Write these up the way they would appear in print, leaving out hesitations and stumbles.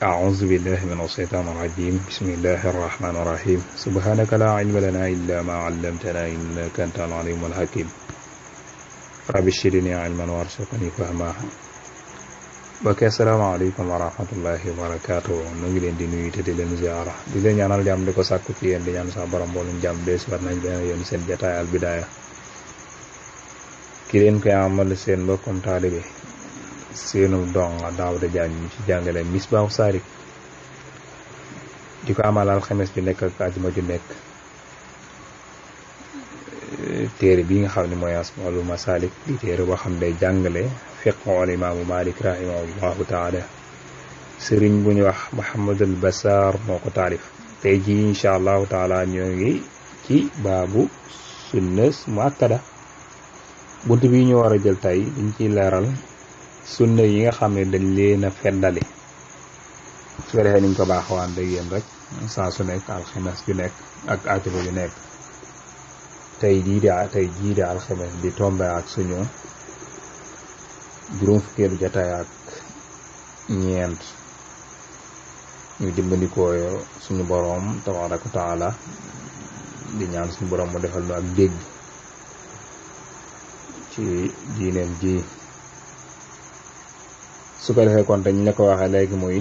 أعوذ بالله من الشيطان الرجيم بسم الله الرحمن الرحيم سبحانك لا علم لنا إلا ما علمتنا إنك أنت العليم الحكيم رب اشرح لي علما وارزقني فهما bokk asalaamaaleykum wa rahmatullahi wa barakaatu nu ngi leen di nuyu te di leen ziara di leen ñaanal jàmm di ko sàkku ci yéen di ñaan sa borom mboolum jàmm bees war nañ benn yoon seen jotaay Al Bidaaya ki leen koy amal seen mbokkum taalibe seenu dong Daawuda Jaañ ñu ci jàngale Misbaahu Saalik di ko amal alxames bi nekk ak àjjuma ju nekk téere bi nga xam ne mooy Asmaul Masaalik di téere boo xam ne jàngale fiqhul imaamu Maalik rahimahullahu taala sëriñ bu ñu wax Muhammadul Basaar moo ko taalif tey ji incha allahu taala ñoo ngi ci baabu sunnas muakkada bunt bi ñu war a jël tey dañ ciy leeral sunna yi nga xam ne dañ leen a feddali su ko defee niñ ko baaxawaan dëgg yéen rek saa su nekk alxames ju nekk ak àjjuma ju nekk tey jii di alxames di tombe ak suñu juróom fukkeelu jotaay ak ñeent ñu dimbandikoo suñu boroom tabaaraka wa taala di ñaan suñu boroom mu defal nu ak dégg ci diineem ji su ko defee kon dañ la ko waxee léegi muy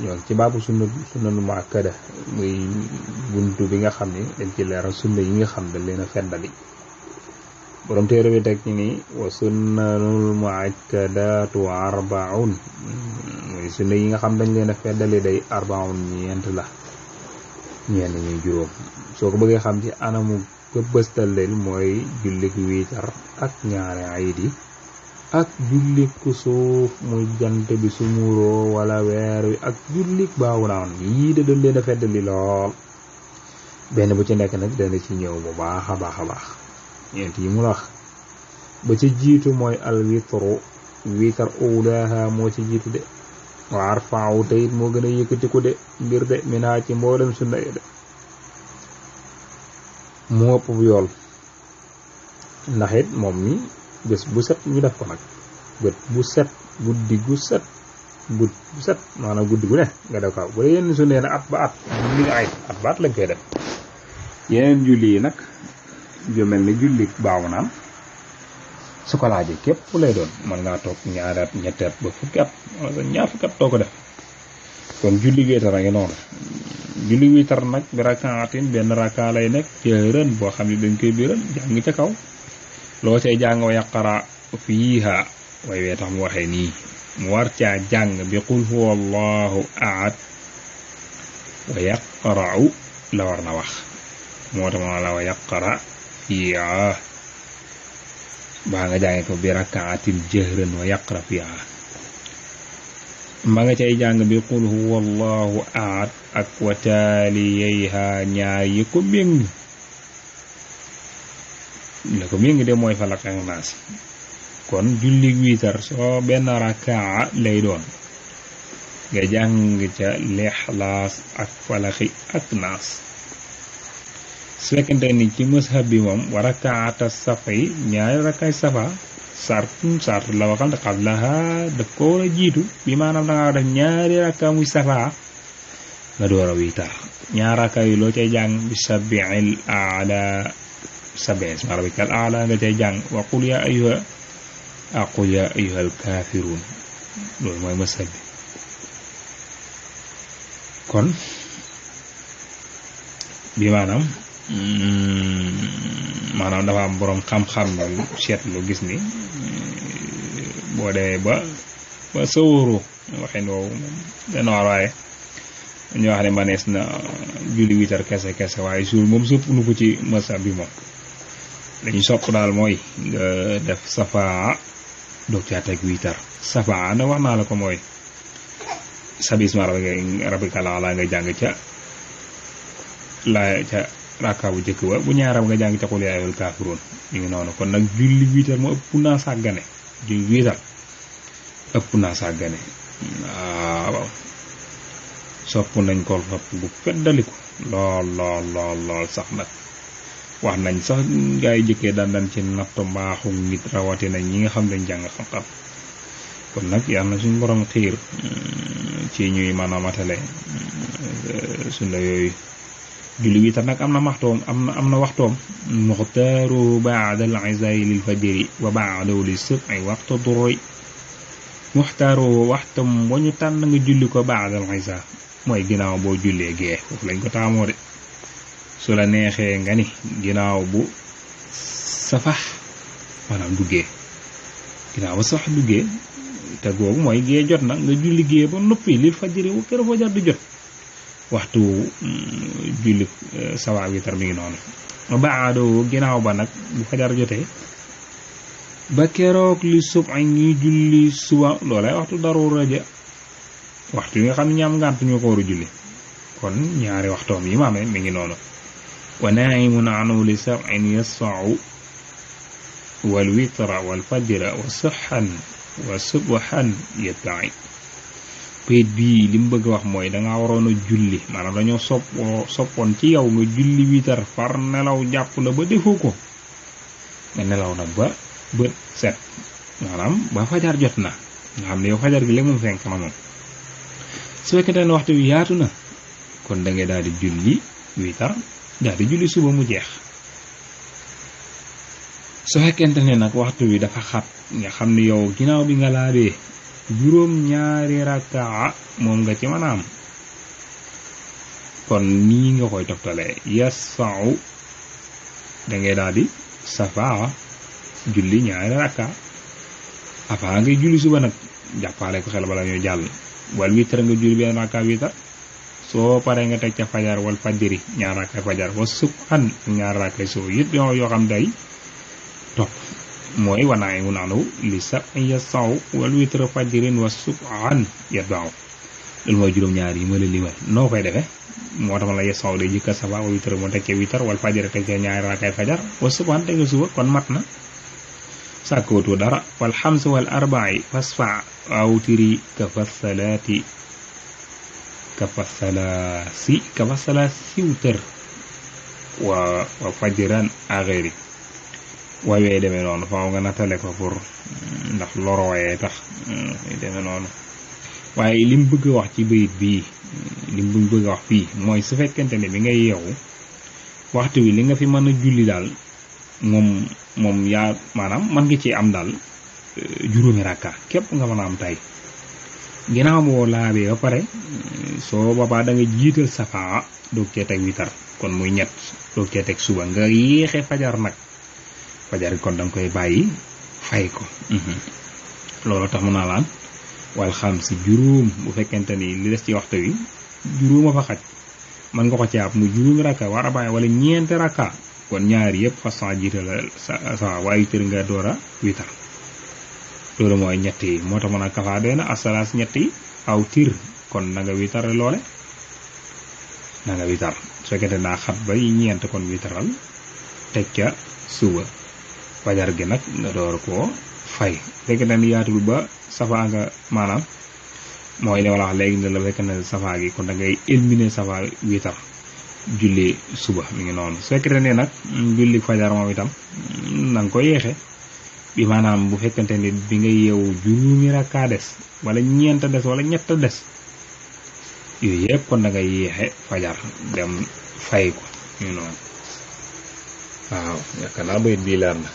ñoo ci baabu sunna nu muakkada muy buntu bi nga xam ni dañ ci leeral sunna yi nga xam dañ leen a feddali borom téere bi teg ci ni wa sunnanul muakkadatu arbaun muy sunna yi nga xam dañ leen a feddali day arbaun ñeent la ñenn ñuy juróom soo ko bëggee xam ci anamu bëbëstal leen mooy jullik wiitar ak ñaari ayit yi ak jullik kusuuf muy jant bi su muuroo wala weer wi ak jullik baawu naan yii de dañ leen a feddali lool benn bu ci nekk nag dana ci ñëw bu baax a baax a baax ñeent yi mu la wax ba ci jiitu mooy al witru witar ulaha moo ci jiitu de wa arfa'u tayit moo gën a yëkkatiku de mbir de minaa ci mboolem sunna yi de mu ëpp bu yool ndax it moom mi bés bu set ñu def ko nag bët bu set guddi gu set bu set maanaam guddi gu ne nga def ko bu dee yenn sunna yi nag at ba at julli nga ay at ba at lañ koy def yeneen julli yi nag ju mel ni julli baaw naan su ko laajee képp lay doon mën ngaa toog ñaari at ñetti at ba fukki at wala sa ñaar fukki at too ko def kon julli wiitar a ngi noonu julli wiitar nag bi rakaatin benn raka lay nekk jëran boo xam ne dañ koy biral jàng ca kaw loo cay jàng wa yaqara fiiha way wee tax mu waxee nii mu war caa jàng bi qul huwa allahu ahad wa yaqra'u la war na wax moo tax ma la wa yaqara fiiha baa nga jànge ko bi rakaatin jëhran wa yaqra fiiha ma nga cay jàng bi qul huwa allahu ahad ak wa taaliyayha ñaar yi ko méng la ko méng de mooy falak ak naas kon julli wiitar soo benn rakaa lay doon nga jàng ca lixlaas ak falaxi ak naas su fekkente ni ci mazhab bi moom wa rakaata safa yi ñaari rakaay safa sart la waxal ne qablaha daf ko war a jiitu bi maanaam da ngaa def ñaari raka muy safa nga door a wiitar ñaari raka yi loo cay jàng bi sabiil ala sab'in isma rabbikal a'la nga cay jàng wa qul ya ayyuhal kaafiruun loolu mooy mazhab bi kon bi maanaam dafa am boroom xam-xam yu seetlu gis ni boo demee ba sawóoru waxin woowu moom dana war waaye ñu wax ne manees na julli wiitar kese waaye suul moom sëpp nu ko ci mazhab bi moom dañu sopp daal mooy nga def safa doog caa teg wiitar safa na wax naa la ko mooy sabi isma rabbikal a'la nga jàng ca rakka bu jëkk ba bu ñaaram nga jàng ca qul yaa ayyuhal kaafiruun ñu ngi noonu kon nag julli wiitar moo ëpp naa sàggane julli wiitar ëpp naa sàggane waaw sopp nañ ko sopp bu feddaliku lool sax nag wax nañ sax gaa yi jëkkee daan ci nattu mbaaxu nit rawatina ñi nga xam dañ jàng xam-xam kon nag yàlla na suñu borom xiir ci ñuy mën a matale sunna yooyu. julli witar nag am na maxtoom am na waxtoom. muxtaaru baada al isaa'i lil fajri wa baadahu li subhi waxtu duroy. muxtaaru waxtam ba ñu tànn nga julli ko baada al isaa mooy ginnaaw boo jullee gee foofu lañ ko taamoo de. su la neexee nga ni ginnaaw bu safax maanaam duggee ginnaaw ba safax duggee te googu mooy gee jot na nga julli gee ba noppi lil fajri wu kër fajar di jot waxtu julli sawa witar mi ngi noonu. baadoo ginnaaw ba nag bu fajar jotee ba keroog li suba ñuy julli suba loolay waxtu darura ja waxtu yi nga xam ne ñaam ngànt ñoo ko war a julli kon ñaari waxtoom yi ma amee mi ngi noonu. wa naimun anu li sab'in yasfa'u wal witra wal fajra wa saxan wa subhan yatba'i. payit bii li mu bëgg a wax mooy dangaa waroon a julli maanaam dañoo soppoon ci yow nga julli witar far nelaw jàpp la ba defoo ko nga nelaw nag ba bët set maanaam ba fajar jot na nga xam ne yow fajar gi léegi moom fenk na moom. su fekkente ne waxtu wi yaatu na kon da ngay daal di julli witar daal di julli suba mu jeex. su fekkente ne nag waxtu wi dafa xat nga xam ne yow ginnaaw bi nga laabee juróom ñaari rakaa moom nga ci mën a am kon nii nga koy toftalee yasfa'u da ngay daal di safaa julli ñaari rakaa avant ngay julli suba nag jàppale ko xel bala ñoo jàll. wal witar nga julli benn rakaa witar soo paree nga teg ca fajar wal fajri ñaar rakaa fajar wa subhan ñaar rakaa soo yëpp yoo xam day topp mooy wanaay mu naanu li sab'in yasfa'u wal witra fajrin wa subhan yatba'u. loolu mooy juróom-ñaar yi ma la limal noo koy defee moo tax ma la yasfa'u day jëkka safa wal witra moo teg ca witar wal fajri teg ca ñaari rakaa fajar wa subhan teg ca suba kon mat na sàkkootu dara. wal xams wal arba'i fasfa awtiri kafasalaati witr wa fajran axiri waawee demee noonu faaw nga nattale ko pour ndax lorooyee tax demee noonu. waaye lim bëgg a wax ci bayit bii lim bëgg a wax fii mooy su fekkente ne bi ngay yeewu waxtu wi li nga fi mën a julli daal moom yaa maanaam man nga ci am daal juróomi rakka képp nga mën a am tay ginnaaw boo laabee ba pare soo boobaa da nga jiital safaa doog cee teg witar kon muy ñett doog cee teg suba nga yéexe fajar nag fajar kon da nga koy bàyyi fay ko. loolu tax mu naa laan wal xam si juróom bu fekkente ni li des ci waxtu wi juróoma fa xaj mën nga ko ci ab mu juróomi rakka war a bàyyi wala ñeenti rakka kon ñaari yëpp façon jiital sa waaye tër nga door a witar. loolu mooy ñett yi moo tax mën a kafaa doy na asalaas ñett yi aw tir kon na nga witar loole na nga witar su fekkente naa xat ba ñeent kon witaral teg ca suba fajar gi nag nga door koo fay. fekkente ni yaatul ba safaa nga maanaam mooy li ma la wax léegi ne la fekk na safaa gi kon da ngay éliminer safaa witar julli suba mi ngi noonu. su fekkente ne nag julli fajar moom itam na nga ko yeexe bi maanaam bu fekkente ni bi nga yeewu juróomi rakkaa des wala ñeent des wala ñett des yooyu yëpp kon da ngay yeexe fajar dem fay ko mi ngi noonu. waaw yaakaar naa bayit bii leer na.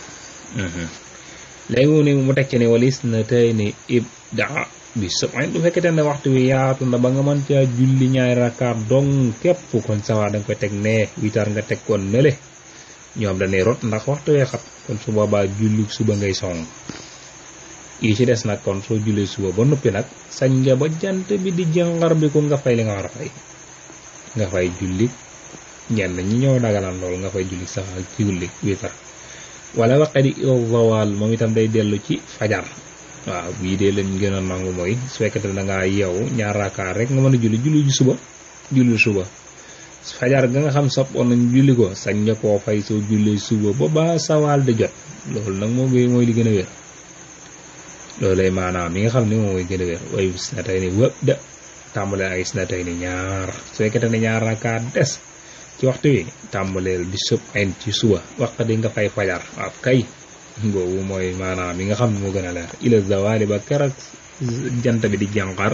léegi mu teg ci ne walis na tey ni ibda bi sub'in du fekkete ne waxtu wi yaatu na ba nga mën caa julli ñaari rakkaat dong képp kon sawa da nga koy teg nee witar nga teg kon nële ñoom dañuy rot ndax waxtu wee xat kon su boobaa julli suba ngay song yi ci des nag kon soo jullee suba ba noppi nag sañ nga ba jant bi di jàngar bi ko nga fay li nga war a fay nga fay julli ñenn ñi ñëw dagalan loolu nga fay julli safa ci julli witar wala waqadi zawal moom itam day dellu ci fajar. waaw bii dee lañ gën a nangu mooy su fekkete da ngaa yeewu ñaar raakaar rek nga mën a julli suba fajar ga nga xam soppoon nañ julli ko sañ nga koo fay soo jullee suba ba ba sawaal di jot loolu nag mooy li gën a wér. loolu lay maanaam mi nga xam ne moom mooy gën a wér waaye gis na tey ni wëpp da tàmbalee ay gis na tey ni ñaar su fekkete ne ñaar raakaar des ci waxtu wi tàmbaleel bi sëb ayn ci suba wax di nga fay fajar waaw kay boobu mooy maanaam mi nga xam ne moo gën a leer ila zawali ba keroog jant bi di jànqar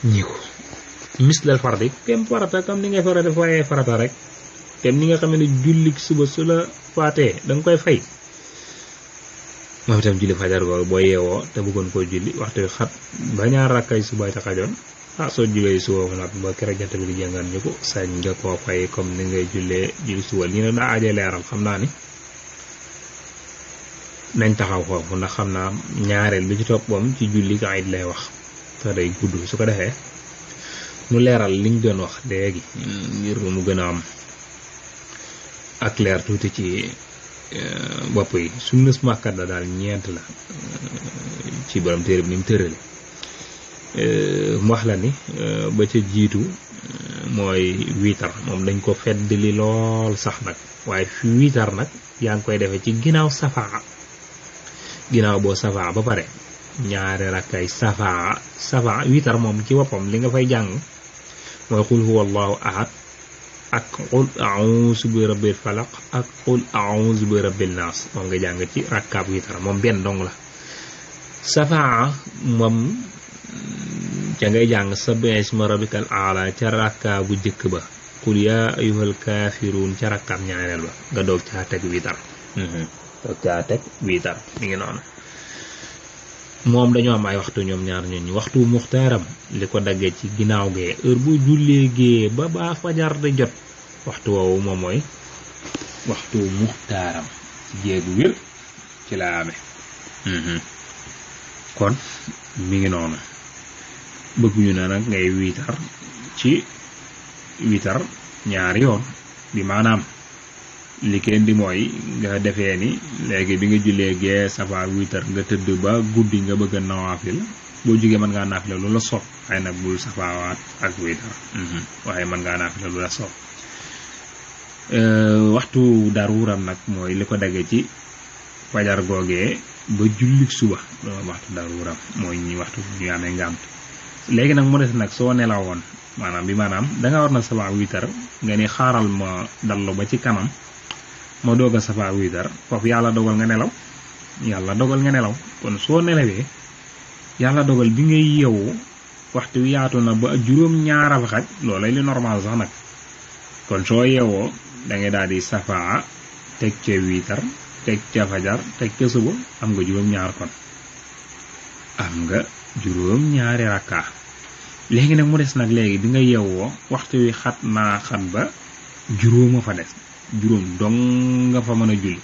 ñi ko mislal fardi kem farata comme ni ngay farata fayee farata rek kem ni nga xam ne julli suba su la faatee da nga koy fay moom itam julli fajar googu boo yeewoo te bëggoon koo julli waxtu wi xat ba ñaar rakkay suba ta xajoon soo jullee suba fa nag ba keroog jant bi di jàngaan ñu ko sañ nga koo fay comme ni ngay jullee julli suba lii nag daa aajee leeral xam naa ni nañ taxaw foofu ndax xam naa ñaareel bi ci topp moom ci julli ka it lay wax te day gudd su ko defee mu leeral liñ doon wax léegi ngir mu gën a am ak leer tuuti ci bopp yi sunnas màkkat la daal ñeent la ci borom téere bi ni mu tërale mu wax la ni ba ca jiitu mooy wiitar moom dañ ko feddali lool sax nag waaye fi wiitar nag yaa ngi koy defee ci ginnaaw safaa ginnaaw boo safaa ba pare ñaari rakkay safaa wiitar moom ci boppam li nga fay jàng mooy qul huwa allahu ahad ak qul a'uuzu bi rabbil falaq ak qul a'uuzu bi rabbin naas moom nga jàng ci rakkaab wiitar moom benn dong la safaa moom ca ngay jàng sabbih isma rabbikal a'la ca rakkaa bu jëkk ba qul yaa ayyuhal kaafiruun ca rakkaab ñaareel ba nga doog caa teg wiitar mi ngi noonu moom dañoo am ay waxtu ñoom ñaar ñooñu waxtu muxtaaram li ko daggee ci ginnaaw gee heure bu jullee gee ba baa fajar di jot waxtu woowu moom mooy waxtu muxtaaram ci géegu wér ci la amee kon mi ngi noonu bëgguñu na nag ngay wiitar ñaari yoon bi maanaam li kenn di mooy nga defee ni léegi bi nga jullee gee safa wiitar nga tëdd ba guddi nga bëgg a nawaafil boo jógee mën ngaa naafila lu la soob waaye nag bul safawaat ak wiitar waaye mën ngaa naafila lu la soob waxtu daruuram nag mooy li ko daggee ci fajar googee ba jullik suba loolu waxtu daruuram mooy ñi waxtu ñu amee ngàmt léegi nag mu des nag soo nelawoon maanaam danga war na safa wiitar nga ni xaaral ma dallu ba ci kanam ma doog a safa wiitar foofu yàlla dogal nga nelaw kon soo nelawee yàlla dogal bi ngay yeewu waxtu wi yaatu na ba juróom ñaara fa xaj loolay li normal sax nag kon soo yeewoo da ngay daal di safa teg ca wiitar teg ca fajar teg ca suba am nga juróom ñaar kon am nga juróom ñaari rakka léegi nag mu des nag léegi bi nga yeewoo waxtu wi xat naa xat ba juróoma fa des juróom dong nga fa mën a julli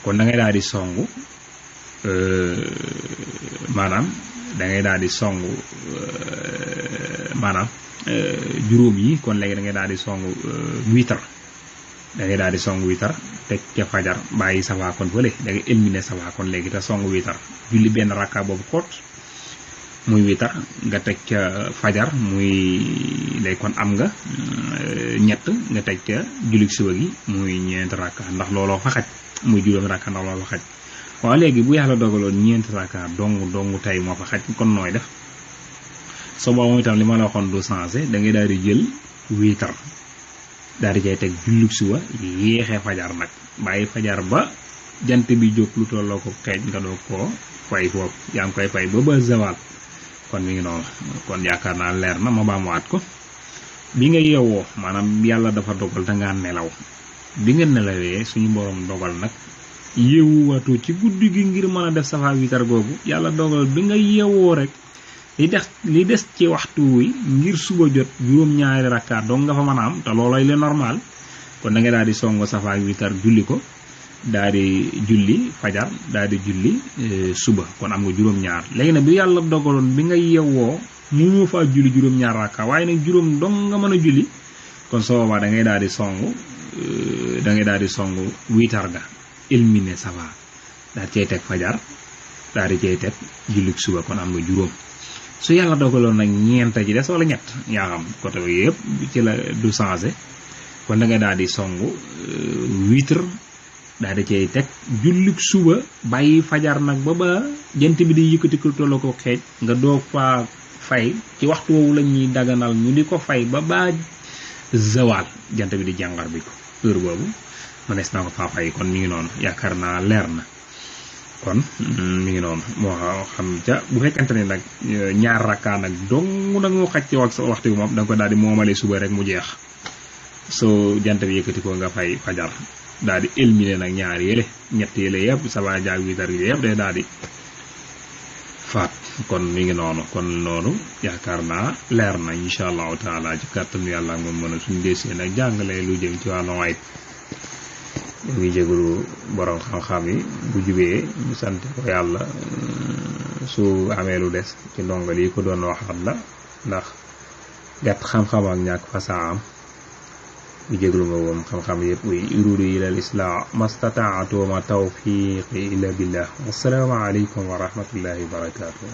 kon da ngay daal di songu juróom yi kon léegi da ngay daal di songu wiitar teg ca fajar bàyyi safa kon fële da ngay éliminer safa kon léegi te songu wiitar julli benn rakka boobu koot muy wiitar nga teg ca fajar muy léegi kon am nga ñett nga teg ca jullit suba gi muy ñeent rakka ndax looloo fa xaj muy juróomi rakka ndax looloo fa xaj waaw léegi bu yàlla dogaloon ñeent rakka dong tey moo fa xaj kon nooy def soo boobu moom itam li ma la waxoon du changé da ngay daal di jël wiitar daal di cay teg jullit suba yéexee fajar nag bàyyi fajar ba jant bi jóg lu tolloo ko xeej nga doog koo fay foofu yaa ngi koy fay ba zawal kon mi ngi noonu kon yaakaar naa leer na ma baamuwaat ko bi nga yeewoo maanaam yàlla dafa dogal da ngaa nelaw bi nga nelawee suñu borom dogal nag yeewuwaatoo ci guddi gi ngir mën a def safa wiitar googu yàlla dogal bi nga yeewoo rek li des ci waxtu wi ngir suba jot juróom-ñaari rakkaat dong nga fa mën a am te loolay le normal kon da nga daal di songo safa wiitar julli ko daal di julli fajar daal di julli suba kon am nga juróom-ñaar léegi nag bi yàlla dogaloon bi nga yeewoo mu faa julli juróom-ñaar rakka waaye nag juróom dong nga mën a julli kon soo boobaa da ngay daal di songu wiitar ga éliminer safa daal cay teg fajar daal di cay teg julli suba kon am nga juróom su yàlla dogaloon nag ñeenta ci des wala ñett yaa xam côté bi yëpp ci la du changé kon da ngay daal di songu wiitar daal di cay teg jullik suba bàyyi fajar nag ba jant bi di yëkkati ko tolloo ko xeej nga doog fa fay ci waxtu woowu la ñuy daganal ñu di ko fay ba zawal jant bi di jàngar bi ko heure boobu mënees na ko faa fay kon mi ngi noonu yaakaar naa leer na kon mi ngi noonu moo xam ca bu fekkente ne nag ñaar rakkaa nag dong nag moo xaj ci waxtu bi moom da nga ko daal di moomale suba rek mu jeex soo jant bi yëkkati ko nga fay fajar daal di éliminer nag ñaar yële ñett yële yëpp saba jaag witar yi yëpp day daal di faat kon mi ngi noonu kon loolu yaakaar naa leer na incha allahu taala ci kàttanu yàlla moom mën a suñu desee nag jàngale lu jëm ci wàllu ayib ñu ngi jégalu borom xam-xam yi bu jubee ñu sant ko yàlla su amee lu des ci ndongal yi ko doon waxat la ndax gàtt xam-xam ak ñàkk fasaa am ñu jégalu ma woon xam-xam yëpp uy uriidu ilal islaaha mastataatu wa ma tawfiiqi illa billah wassalaamu aleykum wa rahmatullahi wa barakatuh